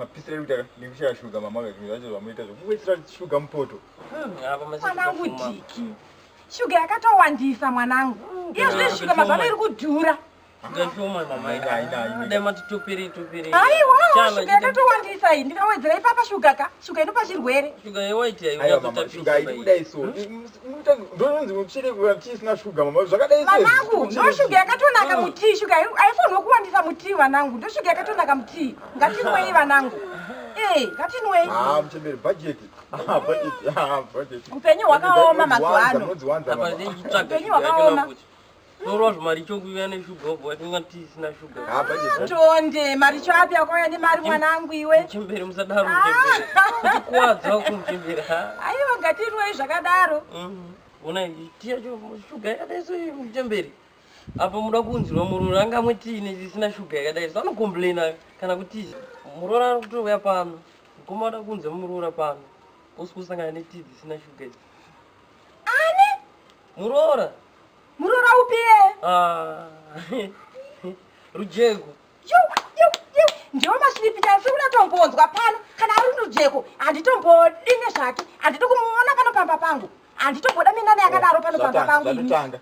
Mapisira ekuita ka nekushaya shuga mama ka zvimwe zvacho zvamunoita zvokungoisira shuga mupoto. Apa Mwanangu Dhiki. Shuga yakatowandisa mwanangu. Iye zvino shuga mazuva ano iri kudhura. Shuga shoma mama. Haina, haina, haina. Dai matitopere topere. Aiwa, Chana shuga chita- yakatowandisa iyi. Ndikawedzera ipapa shuga ka. Shuga inopa chirwere. Shuga yewaiti Aiwa mama, shuga haidi kudai so. Ndononzi muchire chisina shuga mama. Zvakadai so. Vanangu, ndo shuga yakatonaka mutii. Shuga haifanirwa kuwandisa mutii vanangu. Ndo shuga yakatonaka mutii. Ngatinwei vanangu. Eh, ngatinwei. Ah, muchembere budget. Ah, budget. Ah, budget. Upenyu hwakaoma mazuva ano. Munodziwanza Apa mama. ndichitsvaga Upenyu shuga yacho hwakaoma. nakuti. Norwa zvimaricho kuuya neshuga wobva watinga tisina shuga. Ah, budget. Tonde, maricho api akauya nemari mwanangu iwe? Muchembere musadaro muchembere. Kutikuwadza uku muchembere. ha. Aiwa, ngatinwei zvakadaro. Ona tii yacho shuga yakadai so iyi muchembere. Apa muda kuunzirwa muroora angamwe tii isina shuga yakadai so anocomplaina kana kuti muroora ari kutouya pano. Mukoma ada kuunza muroora pano. Osi kusangana netii dzisina shuga idzi. Ani? Muroora. Muroora upiye? Ah. Rujeko. Yu, yu, yu. Ndiwo masvipiti andiri kuda tombonzwa pano. Kana ari rujeko, handitombodi nezvake. Handidi kumuona pano pamba pangu. Handitomboda minana yakadaro pano pamba pangu ini. Zvatotanga.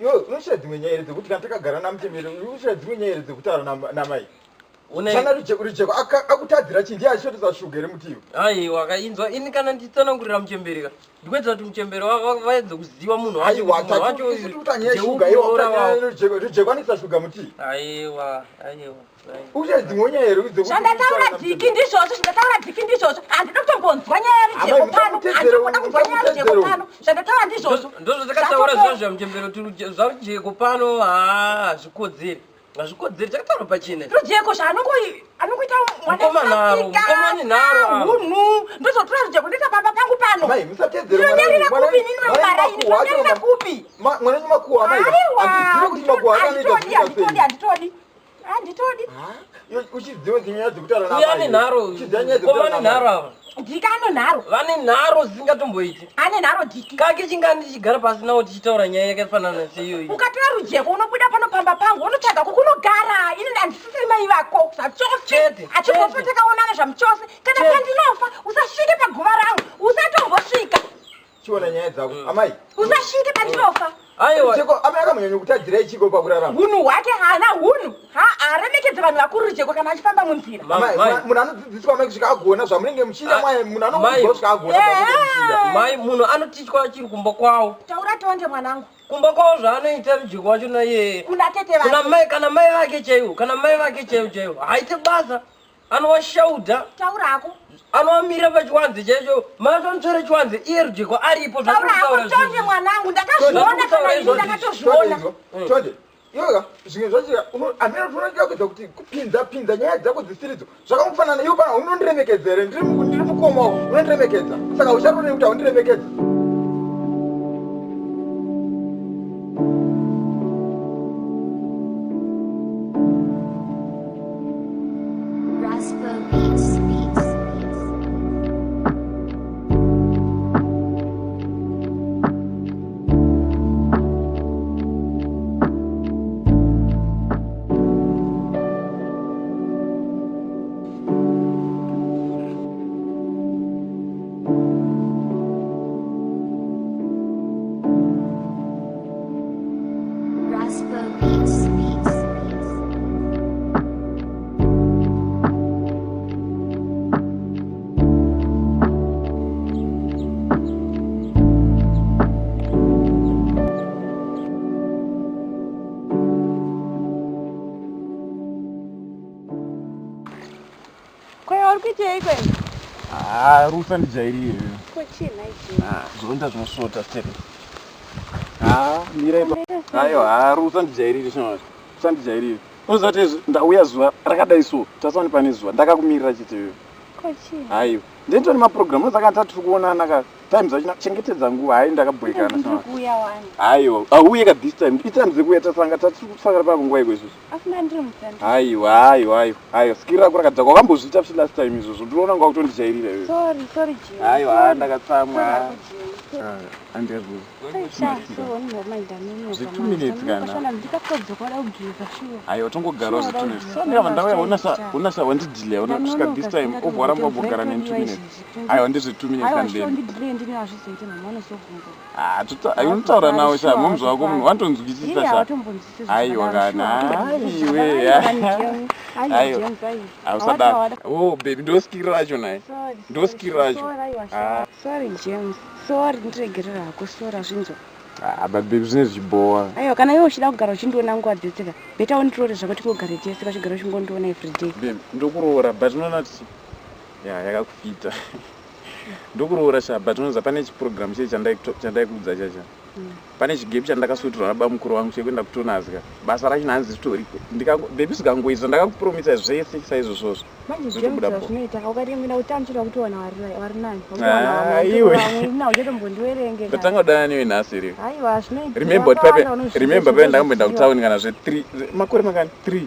Iwe unoshaya dzimwe nyaya here dzekuti kana takagara namuchembere unoshaya dzimwe nyaya here dzekutaura namai. Une Sana rujeko rujeko akutadzira chii ndiye achishotesa shuga here mutiyo. Aiwa kainzwa ini kana nditsanangurira muchembere ka. Ndikuedza kuti muchembere vaedze kuziva munhu wacho Aiwa kuti munhu wacho tati kuti anyaya ndeupi shuga iwe muroora wavo. rujeko rujeko anoisa shuga mutii. Aiwa, aiwa. aiwa. Ushaya dzimwe nyaya here dzekuti Zvandataura dhiki ndizvozvo, zvandataura dhiki ndizvozvo. Handidi kutombonzwa nyaya yarujeko Amai, pano. musamutedzere, Handidi kuda kunzwa nyaya yarujeko musamutedzere. pano. Zvandataura ndizvozvo. Ndozvatakataura Zvatopera. zviya zviya muchembere kuti zvarujeko pano haa hazvikodzeri. Hazvikodzeri takataura pachena. Rujeko zvaanongoita Mukoma nharo, mukoma ane nharo ava. hunhu. Ndozotora rujeko ndoita pamba pangu pano. Amai musatedzere Ndinonyarira mwana kupi inini mara ini? Ndinonyarira kupi? Mwana wenyu makuhwa amai. Aiwa, Handizivi kuti makuhwa akanoita handitodi, zvinoita sei. handitodi, handitodi. Handitodi. Ah, Uchiziva nyaya dzekutaura Uye ane nharo. Uchiziva nyaya Mukoma dzekutaura ane nharo ava. Dhiki ane nharo. Vane nharo dzisingatomboiti. Ane nharo dhiki. Kake chingani tichigara pasi nawo tichitaura nyaya yakafanana seiyoyi. Ukatora rujeko unobuda pano pamba pangu unotsvaga kokunogara. Ini handisisiri mai vako zvachose. Chete, Hatimboswe chete. takaonana zvamuchose. Kana Chete. pandinofa usasvike paguva rangu. Usatombosvika. Chiona nyaya dzako. Amai. Usasvike pandinofa. Aiwa. Rujeko amai akamanyanya kutadzirai chiko pakurarama. Hunhu hwake haana hunhu. Haaremekedze vanhu vakuru rujeko kana achifamba munzira. Amai, Mai. munhu anodzidziswa amai kusvika agona zvamunenge muchiita Ah, mai munhu mai. anokudzwa kusvika agona zvamunenge muchiita. Mai munhu anotichwa achiri kumba kwawo. Taura tonde mwanangu. Kumba kwawo zvaanoita rujeko wacho naiye. Kuna tete Kuna vake. mai kana mai vake chaiwo, kana mai vake chaiwo chaiwo. Haite basa. Anowashaudha, Taura hako. anowamirira pachiwanze chaicho. Mai vanotsvera chiwanze iye rujeko aripo Taura hako zvatiri tonde kutaura mwanangu. Ndakazviona Zvatiri kana kutaura ini izvozvi. ndakatozviona. Tonde, Tonde, iwe zvimwe zvacho amene unoda kuedza kuti kupinza pinza nyaya dzako dzisiridzo zvakangofanana iwe pana unondiremekedza here ndiri mukoma wako unondiremekedza saka ucharone kuti haundiremekedza. Raspo Beats. Beats. Beats. Raspo Beats. Beats. Beats. Kweya uri kuitei kwena? Ah, rusa ndijairire. Ko chii nhai chii? Ah, zvonda zvinosvota step. Ah, mira ipa. Aiwa, ah, rusa ndijairire shona. Rusa ndijairire. Unoziva kuti izvi ndauya zuva rakadai so, taswani pane zuva, ndakakumirira chete iwewe. Ko chii? Aiwa. Ndendoni maprogram, unoziva kana tati tiri kuonana ka. Time dzachina chengetedza nguva hayi ndakabhoikana. Ndiri kuuya wani. Haiwa, auye ka this time. Itime dzekuuya tasanga tatisangana pako nguva iko isusu. Asi ndandiri mudzandi. Haiwa, haiwa, haiwa. Haiwa, skiri rako rakadzakwa. Wakambozviita futi last time izvozvo. Ndinoona kunga kutondijairira iwe. Sorry, sorry Jim. Haiwa, Sorry. ndakatsamwa. Sorry hako, Jim. Andikazuva. Sha, so ndinomainda Zve two minutes kana. Ndikatodzoka kuda kugeza shuwa. Haiwa, tongogarawo Sure, zve 2 minutes. sure. Sasa ndikabva ndauya Sure. una sa una sa wandidelay una kusvika this time obva waramba wambogara ne 2 minutes. Haiwa, ndezve 2 minutes Aiwa kana shuwa baby. ndidelay ndini hazvizoite mama unozogumbuka. Ah, tota ayi unotaura nawe sha, mumzi wako munhu wantonzwisisa Iye sha. hawatombonzwisisi Aiwa zvakadaro, kana, shuwa, aiwe, hawatombonzwisisi. Aiwa, Aiwa. James, aiwa. Hausadaro. Hawata- Oh baby, ndoskiri racho naye. Sorry, Ndoskiri sorry, racho. sorry, aiwa, Ah. sorry James. Sorry, ndiregerera hako, sorry hazvinzwa. Ah, but baby zvine zvichibowa. Aiwa, kana iwe uchida kugara uchindiona nguva dzese ka, better undiroore zvako tingogare tese kachigara uchingondiona everyday. Baby, ndokuroora but unoona kuti ya yakakufita. Ndokuroora sha, but unoziva pane chiprogram chee chandaikuudza chacha. Pane chigepi chandakasutirwa nabamukuru wangu chekuenda kutonazika. Basa racho hanzi ritoriko. Baby zvikangoisa ndakakupromisa zvese saizvozvozvo. Manje James Zvotobuda po. zvazvinoita ka, ukatemera kutambira kutowana vari nani. Ah, iwe. Na uchatombondiwerenge. Ndatanga kudanana newe nhasi here. Aiwa, zvinoita. Remember kuti pape Wakawanda unozviita remember pape ndakamboenda zvinozviziva. kutauni kana zve 3 makore mangani 3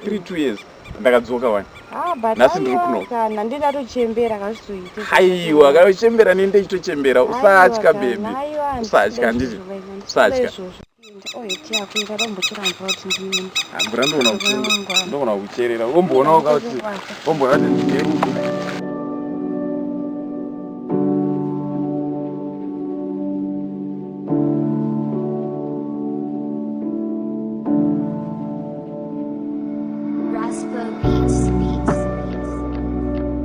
3 2 years ndakadzoka wani. Ah, but Nhasi ndiri aiwa kuno. kana ndindatochembera kazvizoite. Haiwa kana uchembera nini ndichitochembera usatya baby. Usatya handiti. Usatya. Oiti yako ingatombochera mvura kuti ndimwe. Ah, Mvura ndoona kuchera. Ndogona kucherera. Womboona kuti womboona kuti ndine rudo. Raspo Beats. Beats. Beats.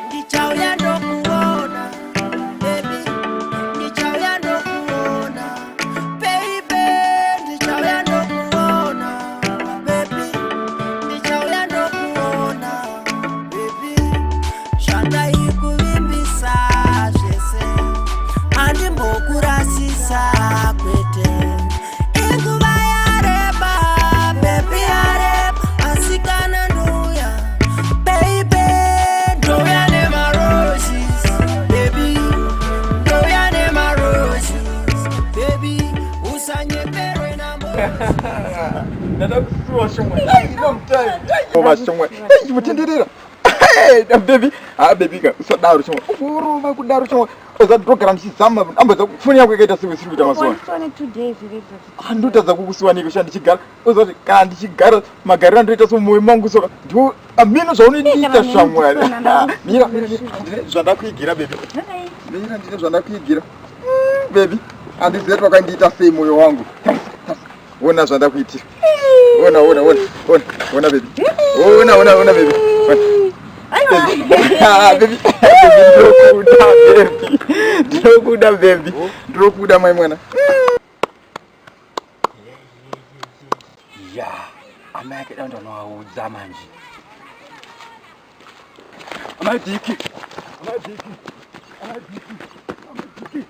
Ndichauya ndokuona baby, ndichauya ndokuona baby, ndichauya ndokuona baby, ndichauya ndokuona baby, zvandaikuvimbisa zvese handimbokurasisa kwete. Inguva yareba baby, yareba, asi kana ndouya baby, ndouya nemaroses baby, ndouya nemaroses baby, usanyeperwe namo. Ndadakusuwa shomwe. Long time. Ova shomwe. Hey, mutenderera. Hey, baby. Ah baby ka usadaro shomwe. Urova kudaro shomwe. Uzadogara ndichizama ambodza foni yako yakaita sei usiri kuita mazuva. Wandisone 2 days iredza. Handotadza kukusuwanika sha ndichigara. Uzati kana ndichigara magariro andoita so mwoyo mangu soka. Ndiwo amino zvaunondiita shamwari. Mira, mira, mira. Ndine zvandakuigira baby. Mira ndine zvandakuigira. Baby, handizivi kuti wakandiita sei moyo wangu. Tarisa, tarisa. Ona zvandakuitira. Ona, ona, ona, ona, ona baby. Ona, ona, ona baby. Ona. Baby. Ah, baby. Baby, ndinokuda baby. Ndinokuda baby. Ndinokuda mai mwana. Ya, amai ake dai ndanoaudza manje. Amai Diki. Amai Diki. Amai Diki. Amai Diki.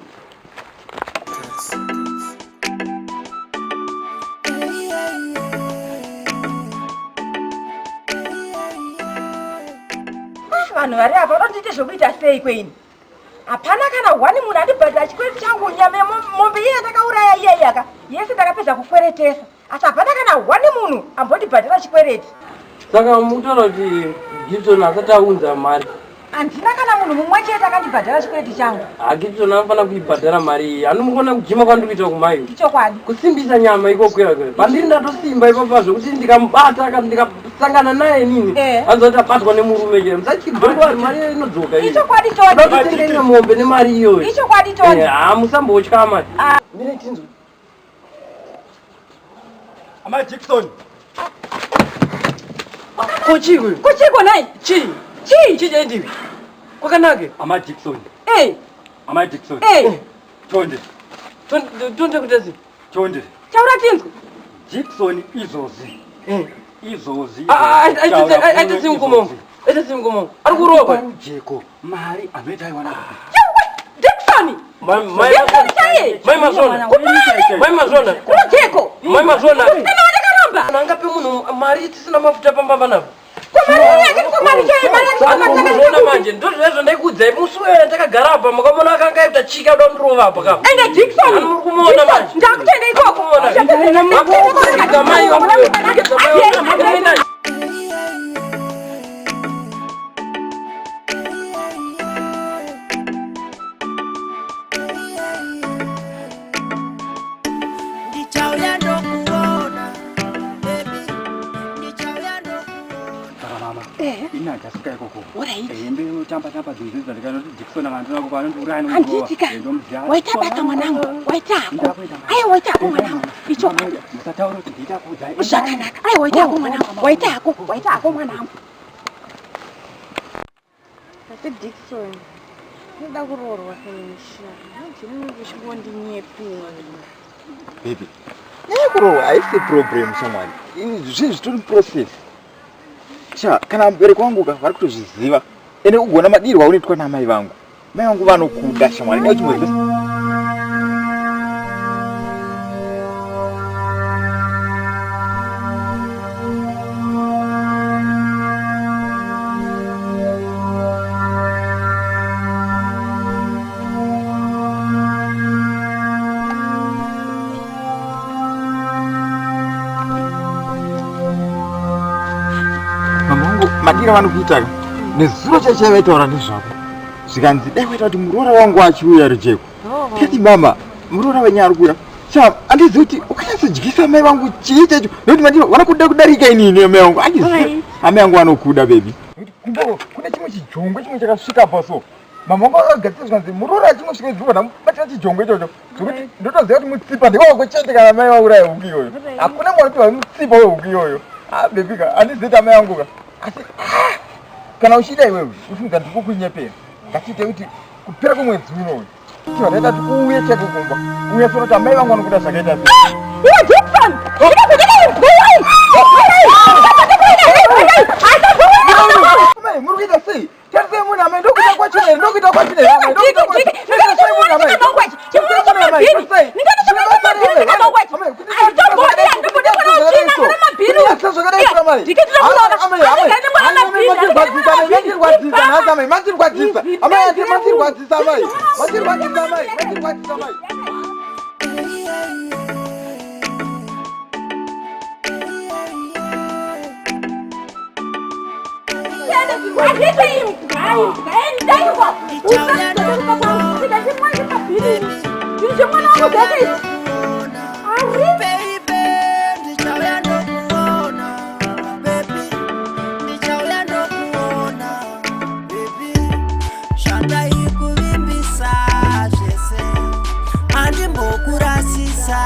Vanhu vari apa vanondiite zvokuita sei kweini? Hapana kana hwani munhu andibhadhara chikwereti changu nyama yemombe iye yandakauraya iya iyaka yese ndakapedza kukweretesa asi hapana kana hwani munhu ambondibhadhara chikwereti. Saka mukutaura kuti Gibson asati aunza mari. Handina kana munhu mumwe chete akandibhadhara chikwereti changu. Ah, Gibson anofanira kuibhadhara mari iyi. Anomukona kujima kwandiri kuita kumayo. Ichokwadi. Kusimbisa nyama ikokwera kwera. Pandiri ndatosimba ipapo zvokuti ndikamubata kana ndikasangana naye nini. Eh. Anzwa kuti abatwa nemurume chete. Musachidondwari mari iyoyo inodzoka iyi. Ichokwadi Tony. Ndototenga imwe mombe nemari iyoyo. Ichokwadi Tony. Eh, ah, musambotya mari. Mire tinzwe. Amai Jackson. Ko chii kuyo? Kuchiko nhai? Chii? Chii? Chii chaindiwi? Kwakanake? Amai Jackson. Eh, Amai Jackson. eh. Chonde. Tonde kuti asi. Chonde. Taura tinzwe. Jackson izvozvi. Eh. Izvozvi. Aite simukoma. Aite simukoma. Ari kurohwa. Rujeko mari anoita aiwana kupi? Dickson. Mai Mazvona. Mai Mazvona. Rujeko. Mai Mazvona. Kana wadakaramba. Angape munhu mari tisina mafuta pamba panapa. Mari manje ndozvaizvo ndaikuudzai musi uyo ndakagara apa mukamona akanga aita chika da ndirova apa kapa ende Dickson Ani muri kumuona manje ndakutoenda ikoko Makuregedza mai vangu, regedza mai vangu. Ndichauya ndokuona baby, ndichauya ndokuona. Saka mama, Eh. ini handasvika ikoko. Alright. Hembe yotamba tamba dzinhu dzidzi ndikanoti Dickson vanhu vako vanondiuraya Handiti ka. Waita basa mwanangu, waita hako. Aiwa waita hako mwanangu. Icho Musataura kuti ndiita kuudzai. zvakanaka. Aiwa waita hako mwanangu. Waita hako, waita hako mwanangu. Ati Dickson, ndinoda kuroorwa semisha. Manje munenge uchingondinyepera. Baby, nyaya yekurohwa haisi problem shamwari. Ini zvinhu zvitori process. Sha, kana mubereki wangu ka vari kutozviziva. Ende ugona madirwo aunoitwa naamai vangu. Mai vangu vanokuda shamwari. Dai uchimboziva. Mama vangu madiro avanokuita ka nezuro chaichai vaitaura nezvako zvikanzi dai waita kuti muroora wangu achiuya rujeko tikati mama muroora wenyu ari kuuya sha handizivi kuti ukanyatsodyisa mai vangu chii chaicho nekuti madiro vanokuda kudarika inini amai vangu handizivi amai vangu vanokuda bebi kumba kune chimwe chijongwe chimwe chakasvika apa so mama vangu vakagadzira zvikanzi muroora achingosvika izvo ndamubatira chijongwe ichocho zvekuti ndotoziva kuti mutsipa ndewako chete kana mai vauraya huku iyoyo hakuna mwana kuti mutsipa wehuku iyoyo ah bebi ka handizivi kuti amai vangu ka asi ah, kana uchida iwewe ufunga ndikukunyepera ngatiite kuti kupera kwemwedzi unoyu tiwa taita kuti uuye cheko kumba uye soona kuti amai vangu vanokuda zvakaita sei Iwe Dickson, Amai, muri kuita sei tarisai munhu amai ndokuita kwachona here ndokuita kwachona here amai ndokuita kwachona tarisai munhu amai tarisai munhu amai tarisai Baby, ndichauya ndokuona baby, ndichauya ndokuona baby, zvandaikuvimbisa zvese handimbokurasisa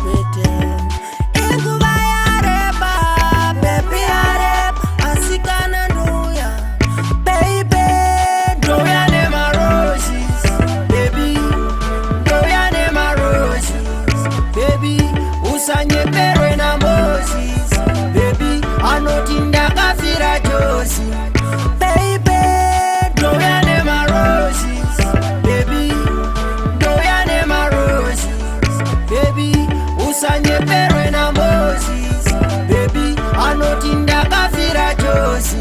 kwete. Inguva yareba baby, yareba asi kana ndouya baby, ndouya nemaroses baby, ndouya nemaroses baby, usanyeperwe namoses baby, anoti ndakafira josi baby, ndouya nemaroses baby, ndouya nemaroses baby, usanyeperwe namoses baby, anoti ndakafira josi.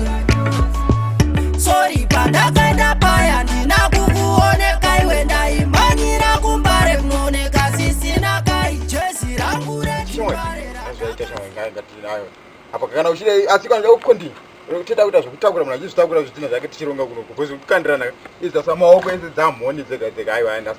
Sori pandakaenda paya ndina kukuoneka iwe, ndaimhanyira kumbare kunooneka sisina kai jezi rangu rechimbare. Zvaita shamwari apa kana uchida asi kana uchida kukontinue toda kuita zvekutakura munhu achizvitakura zvidhina zvake tichironga kuno because kukandirana idzi dzasa maoko ese dzamhoni dzega dzega aiwa aenda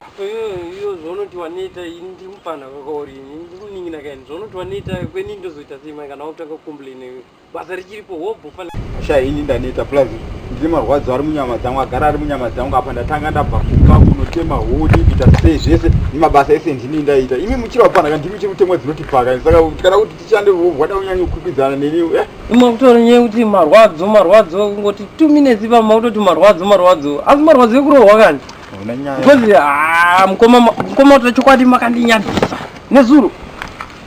Iyo zvaunoti wanoita ini ndiri mupana kakauri ini ndiri munin'ina kaini zvaunoti wanoita kweni ndozoita sei mai kana wakutanga kucomplain basa richiripo hobho fana sha ini ndaneta plus ndine marwadzo ari munyama dzangu agara ari munyama dzangu apa ndatanga ndabva kumba kunotema huni kuita sei zvese nemabasa ese ndini ndaita imi muchiri wapanaka ndimi chiri kutemwa dzinoti paka saka kana kuti tishande wada kunyanya kukwikwidzana neni eh? Ima kutaura nyaya yekuti marwadzo marwadzo kungoti 2 minutes ipapo makutoti marwadzo marwadzo asi marwadzo ekurohwa kani Hauna nyaya. Because ah, mukoma mukoma kuti chokwadi makandinyadzisa nezuro.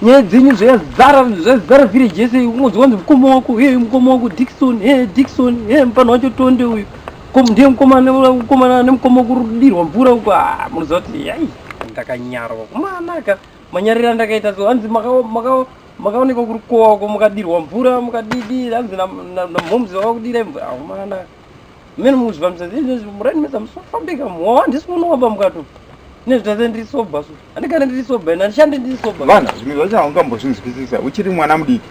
Nyaya dzenyu zvayazara zvazara village yese ungonzwa kunzi mukoma wako he mukoma wako Dickson he Dickson he mupano wacho Tonde uyu. Ko ndiye mukomana mukomana nemukoma kurudirwa mvura uko ah munoziva kuti yai ndakanyarwa kumanaka manyarira ndakaita so hanzi maka maka makaonekwa kuri kowa uko mukadirwa mvura mukadidi hanzi namhoms vakakudirai mvura akumana mene muzvifambisa muraini mese musofambika mwa handisi kunoba mukato nezvitase ndiri soba so handigare ndiri soba ine handishande ndiri soba vana zvimwe zvacho haungambozvinzwisisa uchiri mwana mudiki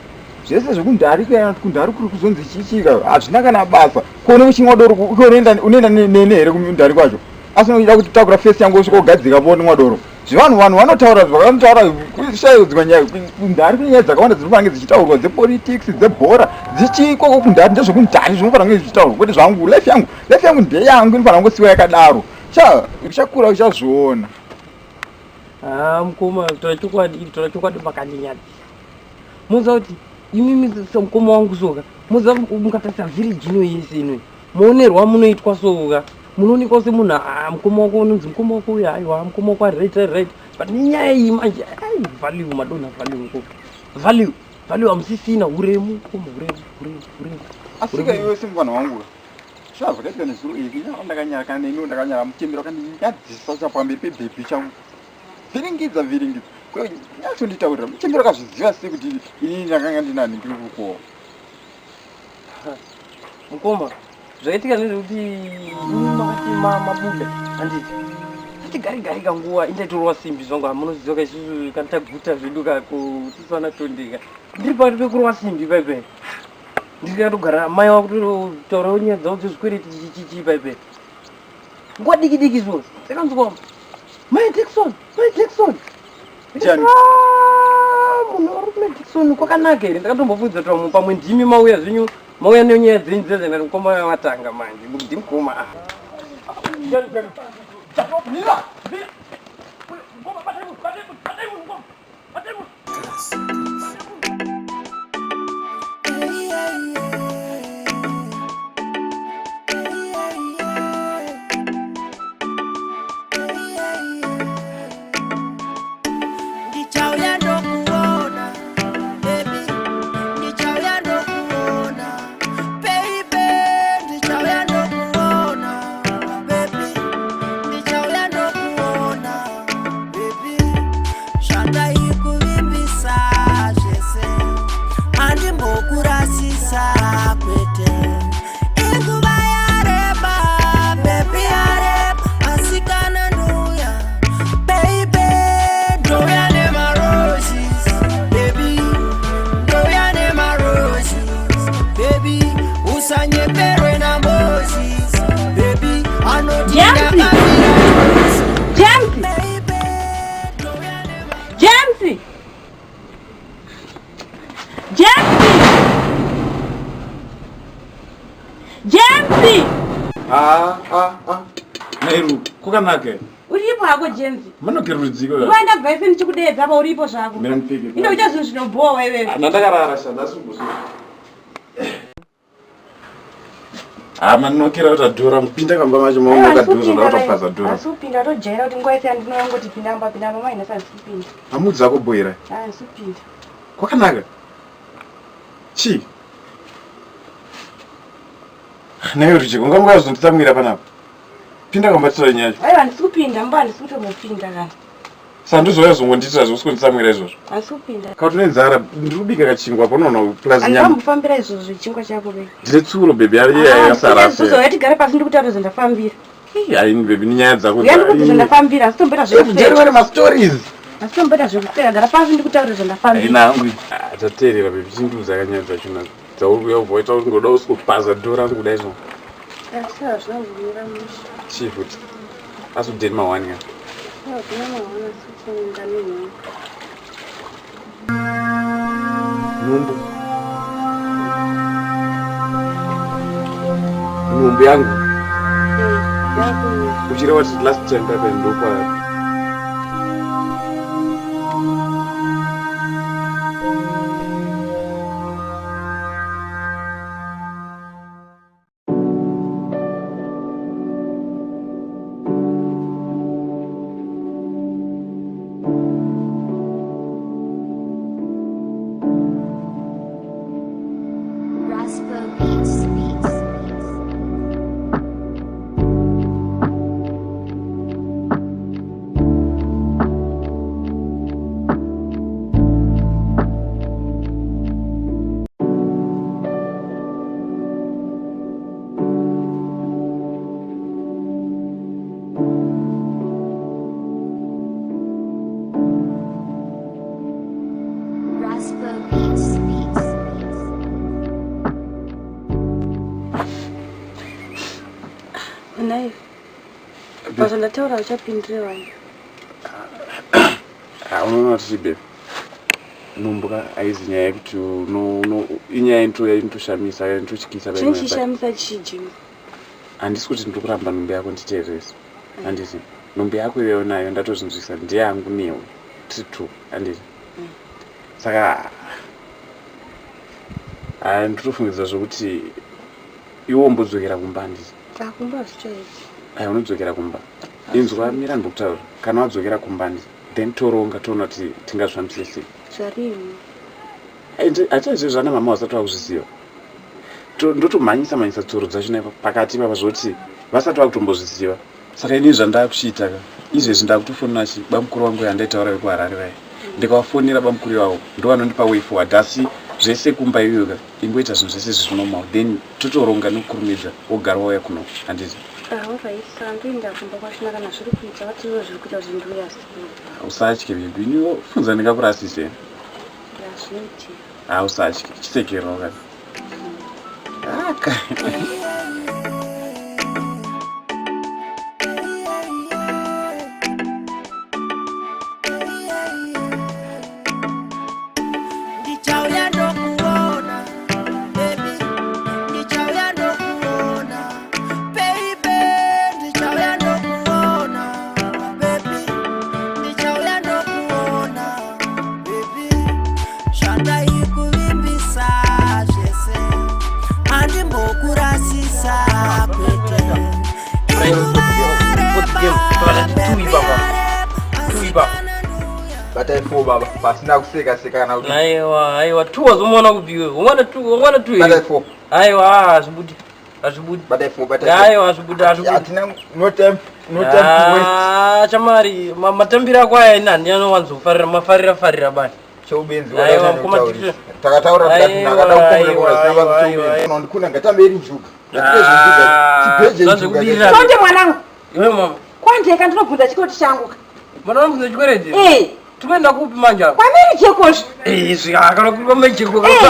zvese zvekundari kana kundari kuri kuzonzi chichika hazvina kana basa kuone uchimwa doro unoenda unoenda nene here kundari kwacho asi unoda kuti takura face yangu usvika ugadzika po unwa doro zvevanhu vanhu vanotaura zvavanotaura kushaidzwa nyaya kundari kune nyaya dzakawanda dzinofanira kunge dzichitaurwa dzepolitics dzebhora dzichiikoko kundari ndezvekundari zvinofanira kunge zvichitaurwa kwete zvangu life yangu life yangu ndeyangu inofanira kungosiwa yakadaro sha uchakura uchazviona Ah, mukoma tora chokwadi tora chokwadi makandinyadzisa moziva kuti imimi semukoma wangu soka moziva mukatarisa village ino yese ino maonerwo amunoitwa soka munoonekwa semunhu ah, mukoma wako unonzi mukoma wako uyu aiwa mukoma wako ari right right right but nenyaya iyi manje ai value madonha value mukoma value value hamusisina uremu mukoma uremu uremu uremu asika iwe semufana wangu sha zvakaitika nezuro iri kunyara ndakanyara kana neniwo ndakanyara muchembero akandinyadzisa cha pamberi pebhebhi changu vhiringidza vhiringidza nyatsonditaurira muchembero akazviziva sei kuti inini ndakanga ndinani ndiri kukowa mukoma zvaitika ndezvekuti imi makati mabuda handiti tati gari gari kanguva indaitorwa simbi zvangu hamunoziva ka isusu kana taguta zvedu ka kutisu ana tondeka ndiri pakati pekurwa simbi paipai ndiri katogara mai vakutotaura nyaya dzavo dzezvikwereti chichichi paipai nguva diki diki so ndakanzwa mai Dickson mai Dickson Ndiani? Ah, munhu ari kuna Dickson kwakanaka here ndakatombobvunza kuti pamwe ndimi mauya zvenyu mauya nenyaya dzenyu dzedze ndati mukoma watanga manje ndimukoma ah. Ndichauya ndokuona baby, ndichauya ndokuona baby, ndichauya ndokuona baby, ndichauya ndokuona baby, zvandaikuvimbisa zvese handimbokurasisa kwete inguva yareba baby yareba asi kana ndouya baby ndouya nemaroses baby ndouya nemaroses baby usanyeperwe namoses baby anoti James! ndakafira James! baby ndouya nema James! James! James! Ah, ah, ah. Nairu, kwakanaka. Uripo hako James. Manokera rudziko. Nguva ndabva ife ndichikudeedza apa uripo zvako. Mira ndipfeke. Ino uita zvinhu zvinobhowa iwewe. Ndandakarara sha, ndasumbuzo. Ah, manokera kuti adhora mupinda kamba macho maona kadhora ndakatopaza dhora. Asi upinda watojaira kuti nguva yese yandinouya ngoti pinda amba pinda amba mai nhasi handisi kupinda. Amudzi ako boira. Ah, handisi kupinda. Kwakanaka. Chii? Nairu chiko ungangoya kuzonditsamwira panapa. Pinda kamba titaure nyaya yacho. Aiwa handisi kupinda mba handisi kutombopinda kana. Sandozouya zongonditira zvosonditsamwira izvozvo. Handisi kupinda. Kana une nzara ndiri kubika kachingwa apo unoona plus nyama. Handambofambira izvozvo zvechingwa chako be. Ndine tsuro baby yasara. Uzouya tigare pasi ndikutaura zvandafambira. Haini baby ni nyaya dzako. Uya ndikuti zvandafambira asi tomboita Jerry zvekuseka. ma stories. Asi tomboita zvekuseka gara pasi ndikutaura zvandafambira. Haina hangu. Ah, Tateerera baby chindiudza kanyaya dzacho nadzo. Dzauri kuuya kubva waita kuti ngoda usikupaza dhora rangu kudai so. Asi hazvina kumira mushe. Chii futi? Asi udeni mawani ka. Hazvina mawana sikuenda nenhumbu. Nhumbu. Nhumbu yangu. Uchireva kuti last time paipa ndopa Nhai. Pazvandataura uchapindire wani. Ah, unoona kuti chibe nhumbu ka haizi nyaya yekuti inyaya inotoshamisa inototyisa. Chinoshamisa chii James? Handisi kuti ndiri kuramba nhumbu yako nditeerese. Handiti nhumbu yako iyoyo nayo ndatozvinzwisa ndeyangu newe tiri two handiti. Saka haya ndinotofungidzira zvokuti iwe wombodzokera kumba handiti. Kumba hazvichaiti. Aya unodzokera kumba. Inzwa mira ndokutaura. Kana wadzokera kumba handiti then toronga toona kuti tingazvifambise sei. Zvarini? Hatizivi zvana mama vasati vakuzviziva. Ndotomhanyisa mhanyisa tsoro dzacho naipa pakati ipapa zvoti vasati vakutombozviziva. Saka ini zvandakuchiita ka izvezvi ndakutofonera chi bamukuru vangu yandaitaura vekuHarare vaya. Ndikavafonera bamukuru ivavo ndovanondipa way forward asi zvese kumba iyoyo ka ingoita zvinhu zvese zviri normal then totoronga nekukurumidza wogara wauya kuno handiti. Alright, saka ndoenda kumba kwachona kana zviri kuita vatiwo zviri kuita kuti ndiuya sei. Usatye baby ini funza ndingakurasise. Hazviiti. Ah usatye chisekerera kani. Aka. Ndichauya ndokuona baby, ndichauya ndokuona baby, ndichauya ndokuona baby, ndichauya ndokuona baby, zvandaikuvimbisa zvese handimbokurasisa kwete. Inguva yareba baby, yareba. Batai fo baba pasina kuseka seka kana kuti. Aiwa, aiwa, two wazomuona kupi iwe? Ungwana two, ungwana two. Batai fo. Aiwa, hazvibudi. Hazvibudi. Batai fo, batai fo. Aiwa, hazvibudi, hazvibudi. Hatina no time, no time to waste. Ah, chamari, matambiro ako aya ini handina anowanzofarira, mafarira farira bani. Cheubenzi Aiwa, mukoma Dixon. Takataura tikati Aiwa, ndakada kukomera aiwa, kora zina aiwa, basa aiwa, cheubenzi. aiwa. Ndikuna ngatambe iri njuga. Ngatite zvenjuga. Ah, Tibheje njuga. zvazvekubirira. Tonde mwanangu. Iwe mama. Kwandeka ndinobvunza chikwereti changu. Mwana wangu chikwereti? Eh. Tikuenda kupi manje apa? Kwamiri chekozvo. Eh, zvika kana kuri kwamejeko. Eh.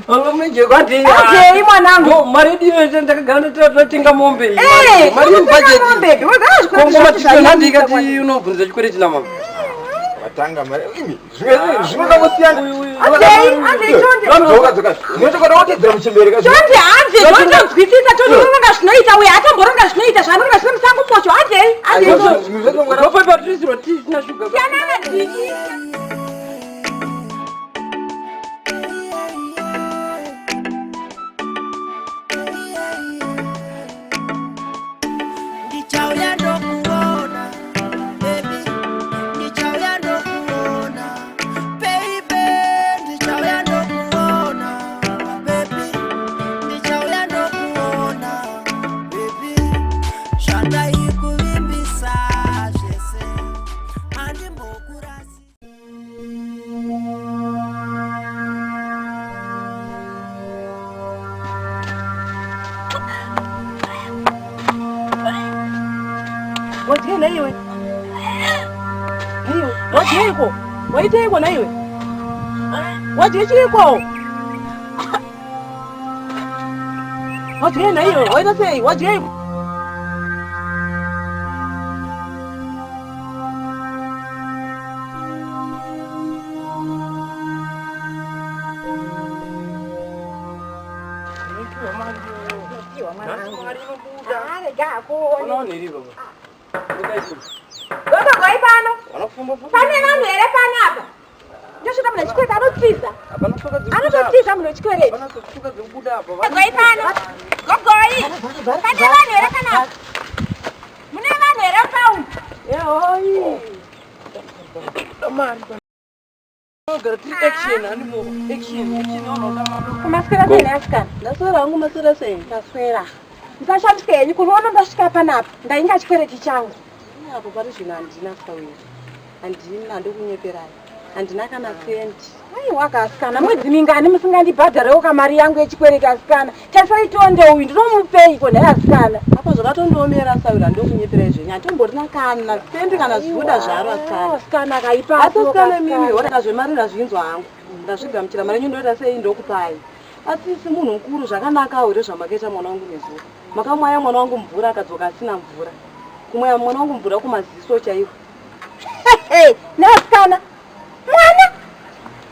Kwamejeko ati. Atei mwanangu. No, mari yedu iyo ndakagara ndatenga mombe iyi. Eh, Mari yedu kutenga budget. mombe. Wazaa zvikwereti Kongo zvacho matito nandi zvanyanyisa ikati kwazvo. unobvunza chikwereti na mama. Watanga mari. Imi, zvimwe zvinoda kusiyana. Atei, atei Tonde. Dzoka dzoka. Unotokoda kutedzera muchembere ka. Tonde hanzi ndonzwisisa Tonde unoronga zvinoita uye atomboronga zvinoita zvaanoronga zvine musango pocho handei handei Tonde. Ndopa patisirwa tisina shuga. Siyana nadiki. Ndichauya ndokuona baby, ndichauya ndokuona baby, ndichauya ndokuona baby, ndichauya ndokuona baby, zvandaikuvimbisa zvese handimbokurasi. Wadyei naiwe? Naiwe, wadyeiko? Waiteiko naiwe? Wadye chiiko? Wadyei naiwe? Waita sei? Wadyeiko? Gogogoi pano. Pane vanhu here panapa? Ndosvika munhu wechikwereti anotiza. Anototiza munhu wechikwereti. Gogoi pano. Gogoi. Pane vanhu here panapa? Mune vanhu here paumu? Ehoi. Action, animo. Action, action unoda mari. Kumaswera sei neasikana? Ndaswera hangu maswera sei? Ndaswera. Musashandise henyu kunoona ndasvika panapa. Ndainga chikwereti changu. Apo pari zvino handina sawiri. Handina ndokunyeperai. Handina kana sendi. Aiwa kasikana, mwedzi mingani musingandibhadharewo kamari yangu yechikwereti asikana. Tarisai Tonde uyu ndinomupeiko nhai asikana. Apo zvakatondiomera sawiri handokunyeperai zvenyu. Handitomborina kana sendi kana zvibuda zvaro asikana. Asikana akaipa. Asi asikana mimi hora zvemari ndazvinzwa hangu. Ndazvigamuchira mari yenyu ndoita sei ndokupai. Asi si munhu mukuru zvakanakawo here zvamakaita mwana wangu nezuro. Makamwaya mwana wangu mvura akadzoka asina mvura. Kumwaya mwana wangu mvura kumaziso chaiwo. Neasikana. Mwana.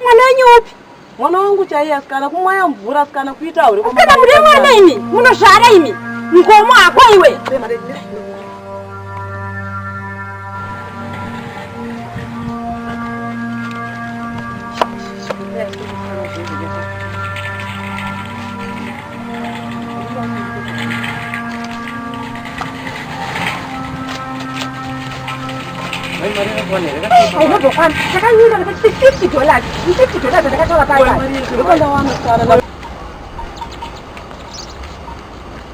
Mwana wenyu upi? Mwana wangu chaiye asikana kumwaya mvura asikana kuita hure Asikana mune mwana imi. Munozvara imi. Ngomo hako iwe. Hainobokwana takanyura ndakati 50 dollars 50 dollars ndakataura paya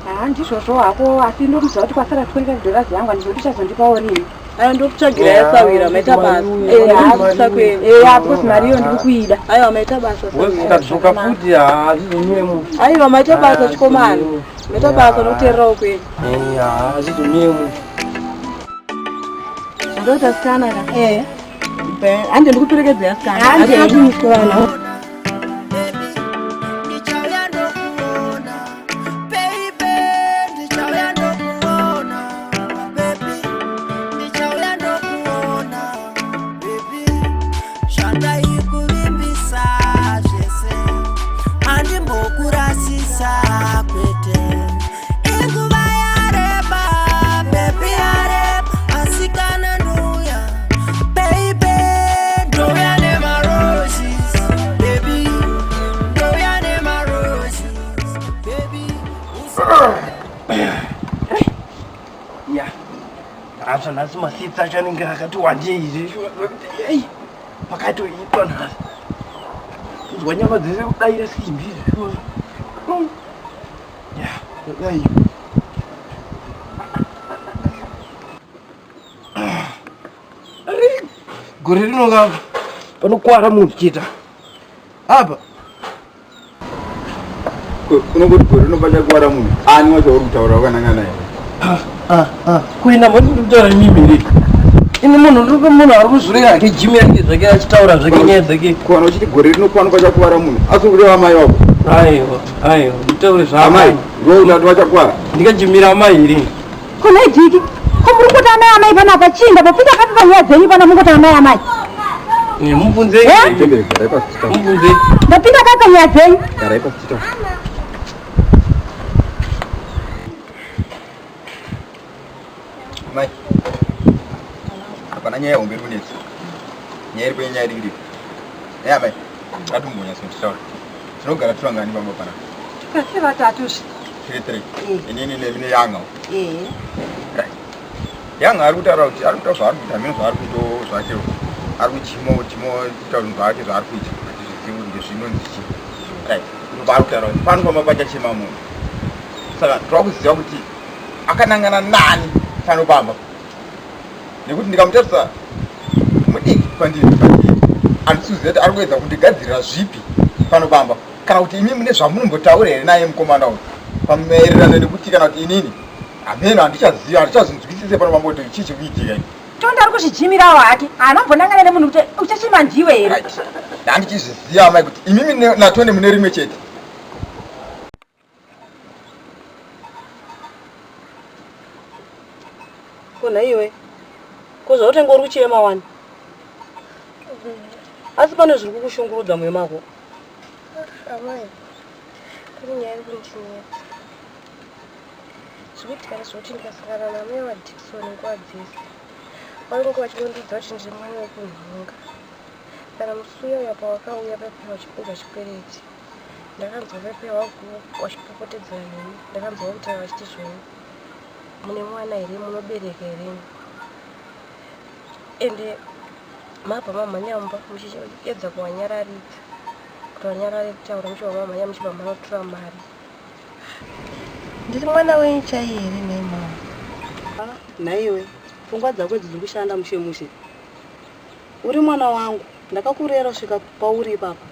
haa ndizvozvo hako asi ndomuziva kuti kwasara 25 dollars yangu handizoti uchazondipawo rini Aiwa ndokutsvagira yasawira maita basa. Eya because mari iyo ndiri kuida. Aiwa maita basa. Ukadzoka futi hazvizomire munhu. Aiwa maita basa chikomana. Maita basa nokuteererawo kwenyu. Hazvizomire munhu. Ndoita sikana ka. Eh. Hande ndikuperekedze asikana. Hande. Hande. Ndichauya ndokuona baby, ndichauya ndokuona baby, ndichauya ndokuona baby, zvandaikuvimbisa zvese handimbokurasisa kwete. Inguva yareba baby, yareba, asi kana ndouya baby, ndouya nemaroses baby, ndouya nemaroses baby. Ya, hazvo nhasi masitsi acho anenge akati wandei zvekuti ei pakatoitwa nhasi. Kunzwa nyama dzese kudaira simbi izvozvo. Ya, dai. Gore rino ka panokwara munhu chete apa. Unongoti gore rino pachakuwara munhu ani wacho uri kutaura wakananga naye? Kuenda mhani ndiri kutaura imimi here? Ini munhu ndiri munhu ari kuzvurira hake gym yake zvake achitaura zvake nyaya dzake. Kuwana uchiti gore rino kwano pachakuwara munhu asi kureva amai vako? Aiwa, aiwa, nditaure zvaamai. Amai ndivo kuti vachakuwara? Ndikajimira amai here? Kona idiki. Ko muri kungoti amai amai panapa chii ndapopinda papi panyaya dzenyu pana mungoti amai amai. Mubvunzei. Tembere, garai pasi titaure. Mubvunzei. Ndapinda papi panyaya dzenyu. Garai pasi titaure. Mai, hapana nyaya hombe iri kunetsa. Nyaya iripo inyaya diki diki. Eya mai, ngatimbonyatsotitaura. Tinogara tiri vangani pamba panapa? Tikasi vatatu zve. Tiri three. Inini nemi neyanga. Right. Yanga ari kutaura kuti ari kutaura zvaari kuita, hameno zvaari kuitawo zvake. Ari kuchimo chimo kuita zvinhu zvake zvaari kuita. Hatizvizivi kuti ndezvinonzi chii. Right. Ndipo paari kutaura kuti pano pamba pachachema munhu. Saka tinoda kuziva kuti akanangana nani pano pamba. Nekuti ndikamutarisa mudiki kwandiri handisi kuziva kuti ari kuedza kundigadzirira zvipi pano pamba kana kuti imi mune zvamunombotaura here naye mukomana uyu pamaererano nekuti kana kuti inini hameno handichaziva handichazvinzwisise pano pamba kuti chii chiri kuitika ini. Tonde ari kuzvijimirawo hake. Haana kumbonangana nemunhu kuti uchachema ndiwe here. Right. Handichizviziva amai kuti imimi naTonde mune rimwe chete. Ko nhaiwe, ko zvautenge uri kuchema wani? Asi pane zviri kukushungurudza mwoyo mako? Amai, pane nyaya iri kundinetsa. Zvikuitika ndezvekuti ndikasangana naamai vaDickson nguva dzese, vanenge vachingondiudza kuti ndiri mwana wekunhonga. Kana musi uya uya pawakauya paipa vachipinza chikwereti, ndakanzwa paipa vachipopotedzana neni, ndakanzwa vakutaura vachiti zvoni mune mwana here, munobereka here? Ende mabva mamhanya mumba muchiedza kuvanyararidza kuti vanyarare kutaura, muchibva mamhanya muchibva manotora mari. Ndiri mwana wenyu chaiye here nhai mama? Nhaiwe, pfungwa dzako idzi dziri kushanda mushe mushe. Uri mwana wangu, ndakakurera kusvika pauri ipapa.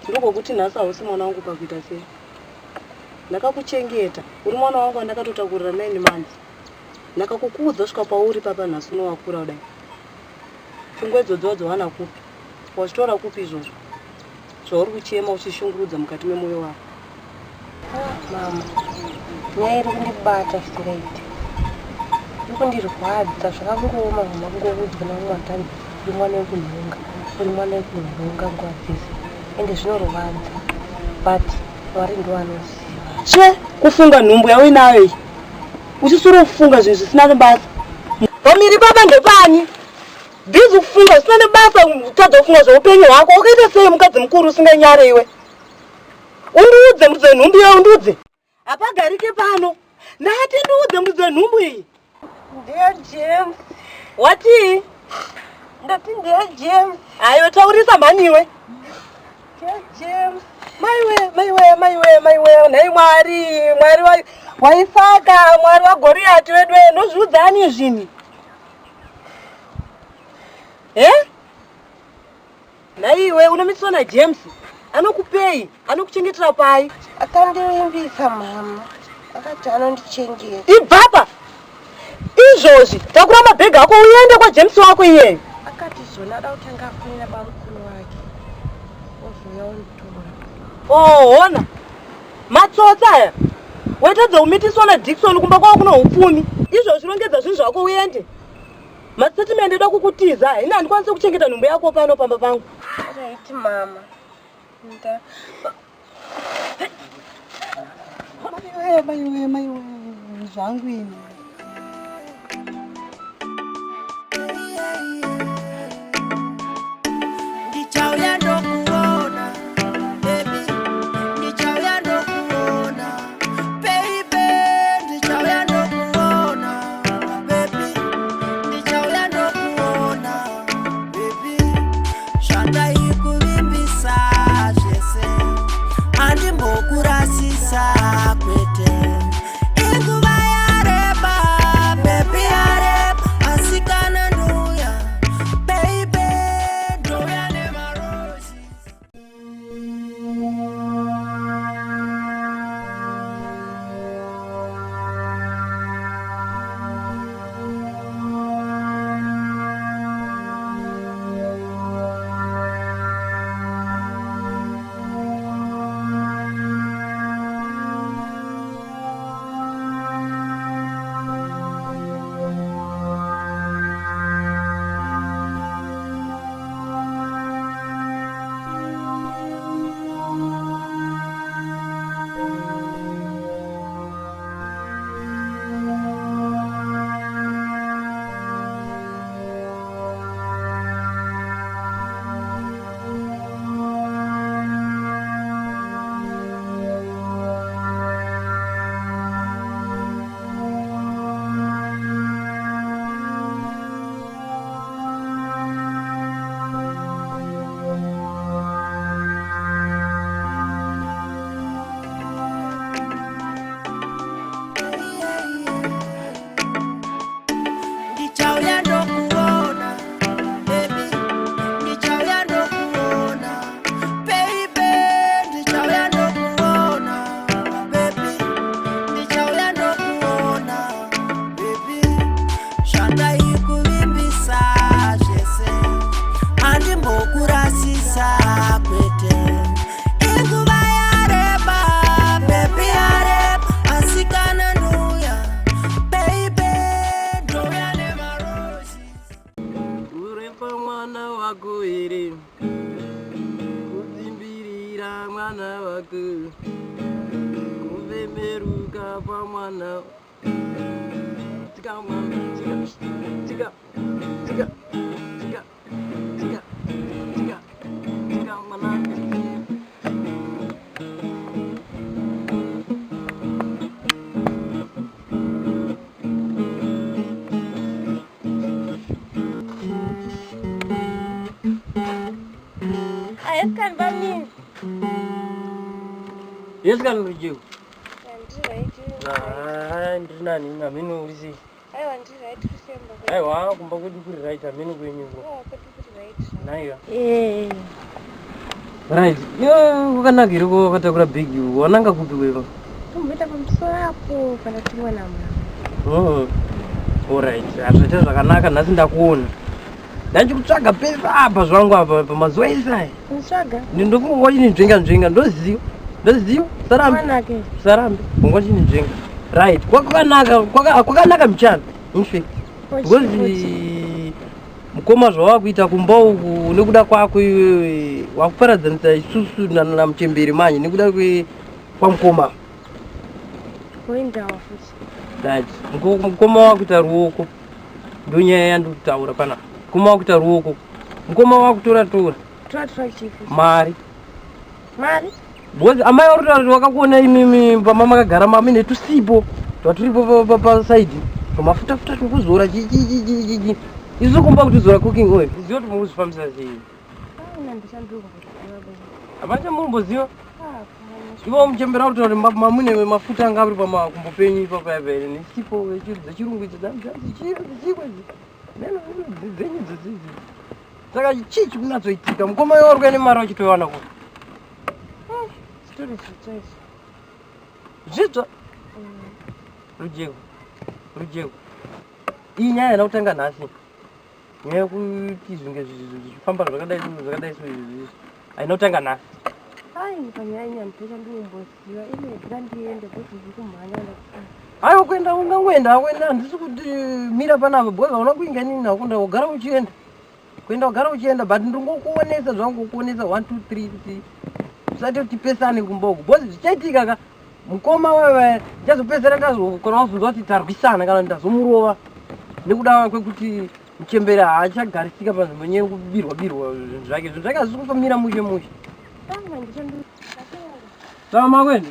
Ndokuti nhasi hausi mwana wangu pakuita sei? Ndakakuchengeta, uri mwana wangu wandakatotakurira 9 months. Ndakakukudza kusvika pauri papa nhasi uno wakura kudai. Pfungwa idzodzo wadzowana kupi? Wazvitora kupi izvozvo? Zvauri kuchema uchishungurudza mukati memwoyo wako. Mama, Nyaya iri kundibata zvisingaiti. Iri kundirwadza zvakangooma mama kungoudzwa nevamwe vanhu uri mwana wekunhonga, uri mwana wekunhonga nguva dzese. Ende zvinorwadza but Mwari ndiwo anoziva. Tsve kufunga nhumbu yauinayo iyi uchisura kufunga zvinhu zvisina nebasa. Pamiri baba ndepani? Busy kufunga zvisina nebasa kutadza kufunga zveupenyu hwako. Wakaita sei mukadzi mukuru usinganyare iwe? Undiudze muridzi wenhumbu iwe undiudze. Hapagarike pano. Ndati ndiudze muridzi wenhumbu iyi. Ndiye James. Watii? Ndati ndiye James. Aiwe taurisa mhani iwe. Ndiye James. Maiwe, maiwe, maiwe, maiwe, nhai Mwari, Mwari wa waIsaka, Mwari waGoriati wedu, ndozviudza ani izvini? Eh? Nhaiwe unomitiswa naJames anokupei anokuchengetera pai? Akandivimbisa mama akati anondichengeta. Ibvapa izvozvi takura mabhegi ako uende kwaJames wako iyeyo. Akati zvona ada kutanga afonera bamukuru wake ozouya onditora. Oh, hona matsotsi aya waitadza kumitiswa naDickson kumba kwavo kuno upfumi. Izvozvi rongedza zvinhu zvako uende. Mastatement eda kukutiza ini handikwanisi kuchengeta nhumbu yako pano pamba pangu. Right mama. Nda Maiwe maiwe maiwe zvangu ini. Ndichauya ndokuona baby, ndichauya ndokuona baby, ndichauya ndokuona baby, ndichauya ndokuona baby, zvandaikuvimbisa zvese handimbokurasisa kwete. Inguva yareba baby, yareba, asi kana ndouya baby, ndouya nemaroses. Ndichauya ndokuona baby, ndichauya ndokuona baby, ndichauya ndokuona baby, ndichauya ndokuona baby, zvandaikuvimbisa zvese handimbokurasisa kwete. Inguva yareba baby, yareba, asi kana ndouya baby, ndouya nemaroses. Kurepa mwana wako here, kudzimbirira mwana wako, kufemeruka pamwana. Tika mwana, tika, tika, tika, tika, tika, tika, tika mwana. Ayesikani bamini. Yes, kana uri Ndiri right. Ah, ndiri nani hameno uri sei? Aiwa ndiri right kusemba. Aiwa kumba kwedu kuri right hameno kwenyu uko. Aiwa kwedu kuri right. Naiwa. Eh. Right. Yo kwakanaka here ko wakatakura bhegi uko wananga kupi wewe? Tomboita pamusoro apo pandatumwa namama. Oh. Alright. Hazvaita zvakanaka nhasi ndakuona. Ndachikutsvaga pese apa zvangu apa pamazuva ese aya. Unotsvaga? Ndofunga wachinzvenga nzvenga ndoziva. Ndoziva. Sarambe. Mwanake. Sarambe. Funga wachinzvenga. Right, kwakanaka kwakanaka mchana in fact. Because mukoma zvawakuita kumba uku nekuda kwako iwewe wakuparadzanisa isusu namuchembere manje nekuda kwamukoma. Kuendawo futi. Right, mukoma wakuita ruoko. Ndonyaya yandikutaura panapa. Mukoma wakuita ruoko. Mukoma wakutora tora. Tora tora chii futi? Mari. Mari? Because amai vari kutaura kuti vakakuona imimi pama makagara mame netusipo twaturipo pasaidi twamafuta futa twekuzora chichichichichi isu kumba kutizora cooking oil ziva kuti mukuzvifambisa sei. Hapana chamurumboziva ivo muchembera uri kutaura kuti mamune mafuta anga ari pamakumbo penyu ipapa yapa here nesipo dzechirungu idzo dzichikwa idzi dzenyu idzo saka chii chikunatsoitika mukoma iwe uri kuya nemari wachitoiwana ku Zvitori zvitsva izvi. Zvitsva? Rujeko. Rujeko. Iyi nyaya haina kutanga nhasi. Nyaya yekuti zvinge zvichifamba zvakadai so zvakadai so izvi haina kutanga nhasi. Ai panyaya iyi handina chandinoimboziva ine ndira ndiende because ndiri kumhanya Aiwa kuenda ungangoenda kuenda handisi kuti mira panapa because hauna kuinga inini hakunda ugara uchienda. Kuenda ugara uchienda but ndingokuonesa zvangu kuonesa 1 2 3 kuti usati tipesane kumba uku because zvichaitika ka mukoma wewe ndichazopedzisira ndazokona wazonzwa kuti tarwisana kana ndazomurova nekuda kwekuti muchembere haachagarisika panzvimbo nyaya yekubirwa birwa zvinhu zvake zvinhu zvake hazvisi kufamira mushe mushe. Saka makuenda?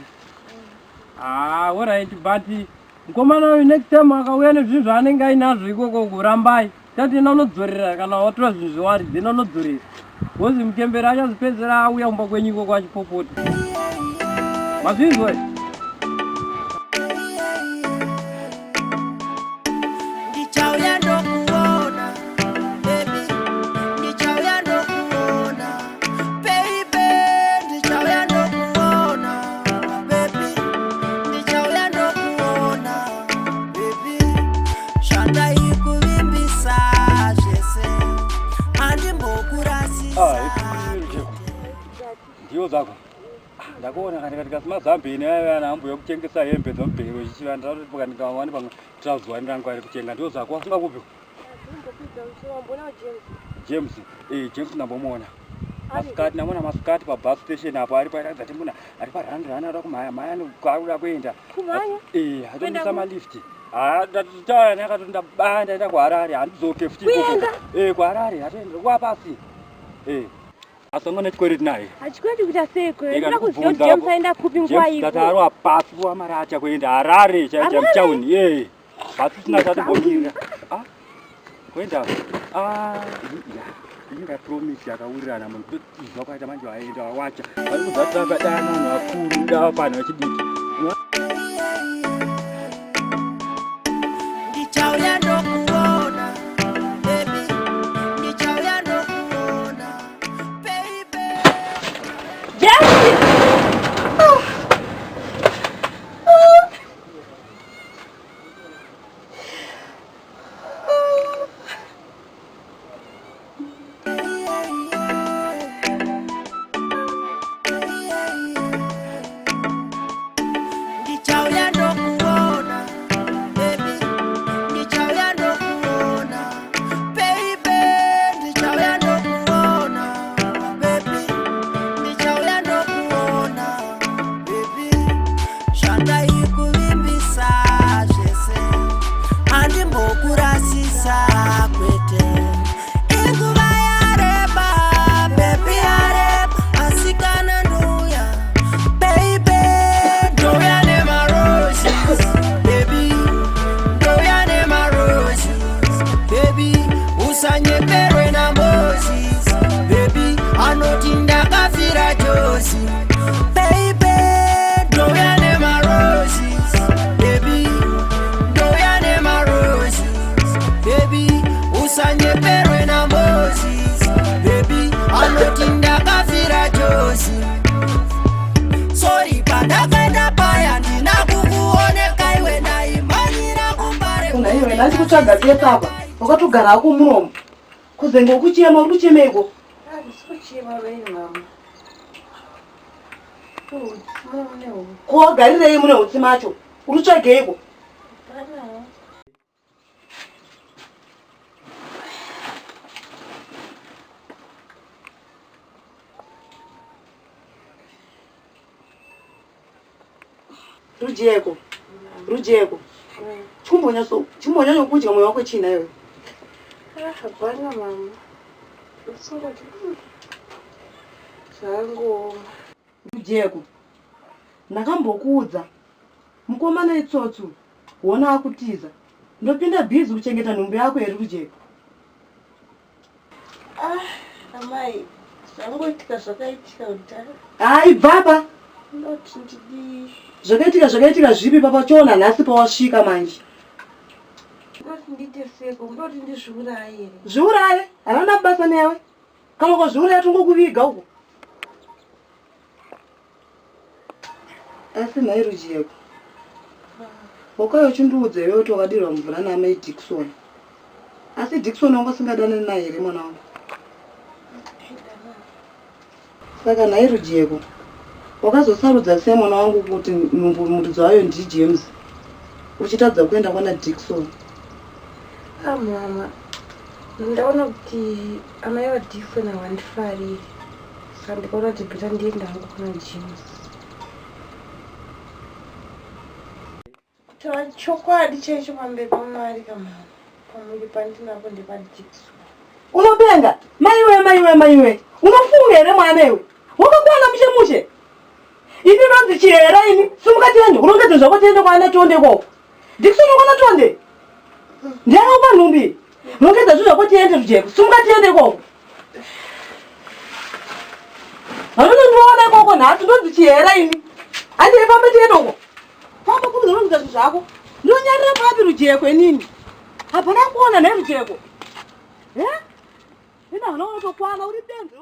Ah, alright but mukomana uyu next time akauya nezvinhu zvaanenge ainazvo ikoko uko rambai. Tati enda unodzorera kana watora zvinhu zvewaridzi enda unodzorera. Because muchembere achazopedzera auya kumba kwenyu ikoko achipopota. Mazvinzwa here? Ndichauya ndokuona baby, ndichauya ndokuona baby, ndichauya ndokuona baby, ndichauya ndokuona baby, zvandaikuvimbisa zvese handimbokurasisa. Ah, ndiwo dzako ndakuona kana ndikati mazambeni aya ana ambuya kutengesa hembe dzomubhero chichiva ndatopoka ndikawane pamwe trouser wani rangu ari kutenga ndiwo dzako wafunga kupi James eh James ndambomuona masikati ndamuona masikati pa bus station apo ari paratidza kuti munhu ari pa run run ada kumhanya mhanya kwakuda kuenda Kumhanya? eh atomisa ma lift ah ndataura naye akatoti ndabaya ndaenda kuHarare handidzoke futi ikoko Kuenda? eh kuHarare atoenda kwapasi eh asangana nechikwereti naye Hachikwereti kuita sei kwe? Eka Ndinoda kuziva kuti ndikubvunza James apo. aenda kupi nguva James ipo. ndati arova pasi wamaracha kuenda Harare chaiyo Harare? mutown eh pasisina chatombomira ah kuenda ah ya inga promise yakawirirana munhu kutotiza kwaita manje waenda wawacha vari kubva takadana vanhu vakuru ndava panhu vechidiki Ndichauya ndokuona baby, ndichauya ndokuona baby. James! Ndichauya ndokuona baby, ndichauya ndokuona baby, ndichauya ndokuona baby, ndichauya ndokuona baby, zvandaikuvimbisa zvese handimbokurasisa kwete. Inguva yareba baby, yareba asi kana ndouya baby, ndouya nemaroses baby, ndouya nemaroses baby, usanyeperwe naMoses baby, anoti ndakafira Josi baby, ndouya nemaroses baby, ndouya nemaroses baby, usanyeperwe naMoses baby, anoti ndakafira Josi. Sorry, pandakaenda paya ndina kukuoneka iwe, ndaimhanyira kumbare. Unaiwe nhasi kutsvaga tese apa wakatogara hako munomu kuzenge ukuchema uri kuchemeiko? Handisi kuchema wei mama. Ko wagarirei mune utsi macho? Uri kutsvageiko? Rujeko, Rujeko, chimbonyanya kudya mwoyo wako chii naiwe? Ah, hapana mama, usingati zvangooma. Rujeko, ndakambokuudza mukomana itsotsi wona akutiza. Ndopinda bhizi kuchengeta nhumbu yako here Rujeko? Ah, amai, zvangoitika zvakaitika kudhara. Hayi bvapa. Ndoti ndidii? Zvakaitika zvakaitika zvipi papa choona nhasi pawasvika manje. Ndoti ndiite seko, ndoti ndizviuraye here? Zviuraye, havana basa newe. Kana ukazviuraya tongokuviga uko. Asi nhai Rujeko, wakauya uchindiudza iwe kuti wakadirwa mvura naamai Dickson. Asi Dickson wanga usingadanani naye here mwana wangu? Saka nhai Rujeko, wakazosarudza sei mwana wangu kuti nhumbu muridzi wayo ndiJames uchitadza kuenda kwana Dickson? Ah mama, ndaona kuti amai vaDickson havandifariri. Saka ndikaona kuti better ndiende hangu kuna James. Kutaura chokwadi chaicho pamberi paMwari kamama, pamuviri pandinapo ndepaDickson. Unopenga maiwe maiwe maiwe, unofunga here mwana iwe? Wakakwana mushe mushe. Ini ndonzi chihera ini, simuka tiende, urongedze zvako tiende kwana Tonde ikoko. Dickson kwana Tonde. Ndiye akakupa nhumbi. Rongedza zvinhu zvako tiende Rujeko, simuka tiende ikoko. Vanonondiona ikoko nhasi ndonzi chihera ini. Handei famba tiende uko. Famba kurongedza zvinhu zvako. Ndinonyarira papi Rujeko inini? Hapana kuona nhai Rujeko. Eh? Ina hana unotokwana uri benzi.